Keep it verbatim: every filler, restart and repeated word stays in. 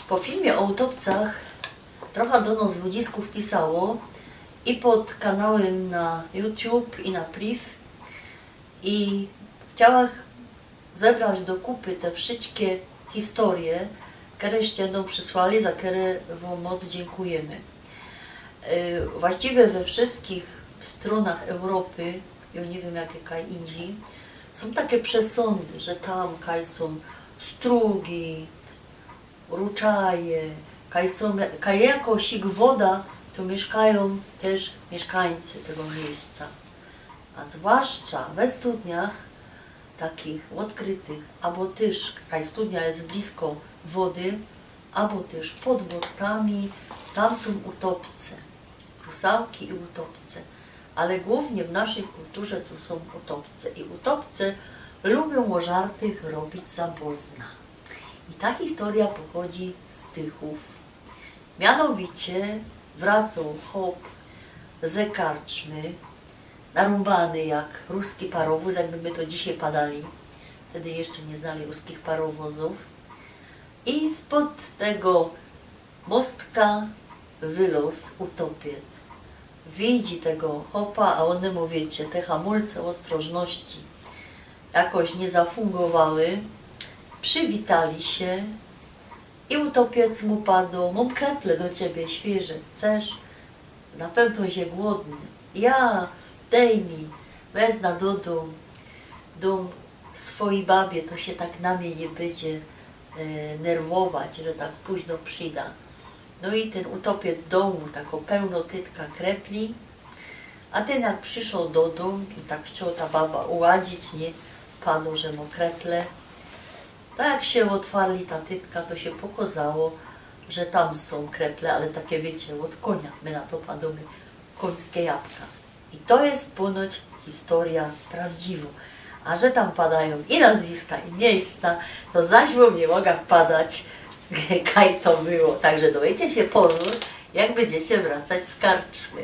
Po filmie ô utopcach trocha do nos ludzisków pisało i pod kanałym na YouTube, i na priv. I chciałach zebrać do kupy te wszyjske historie, kereście nōm przysłali, za kere wōm moc dziynkujymy. Y, właściwie we wszyjskich strōnach Europy, jŏ niy wiym, jak kaj indzij, sōm take przesōndy, że tam kaj sōm strugi, ruczaje, kaj sōm, kaj jako sik woda, to miyszkajōm tyż miyszkańcy tego miyjsca. A zwłaszcza we studniach takich ôdkrytych, abo tyż kaj studnia je blisko wody, abo tyż pod mostami, tam sōm utopce, rusałki i utopce. Ale głōwnie w naszyj kulturze to sōm utopce. I utopce lubiōm ô żartych robić zabōzna. I ta historia pochodzi z Tychōw. Mianowicie wracoł chop ze karczmy, narōmbany jak ruski parowōz, jakby my to dzisiej padali. Wtedy jeszcze niy znali ruskich parowozōw. I spod tego mostka wyloz utopiec. Widzi tego chopa, a ône mu, wiycie, te hamulce ôstrożności jakoś niy zafōngowały. Przywitali sie i utopiec mu pado: „Mōm kreple do ciebie świyże, chcesz? Na pewno sie głodny.” „Ja, dej mi, wezna do dōm, dōm swojij babie, to sie tak na mie niy bydzie, e, nerwować, że tak pōźno przida.” No i tyn utopiec doł mu tako pełno tytka krepli, a tyn jak przyszoł do dōm i tak chcioł ta baba uładzić, niy, pado, że mŏ kreple. Tak jak sie ôtwarli ta tytka, to sie pokŏzało, że tam sōm kreple, ale take, wiycie, ôd kōnia. My na to padōmy kōńske jabka. I to je ponoć historia prawdziwo. A że tam padajōm i nazwiska, i miyjsca, to zaś wōm niy moga padać, kaj to było. Także dŏwejcie sie pozōr, jak bydziecie wracać z karczmy.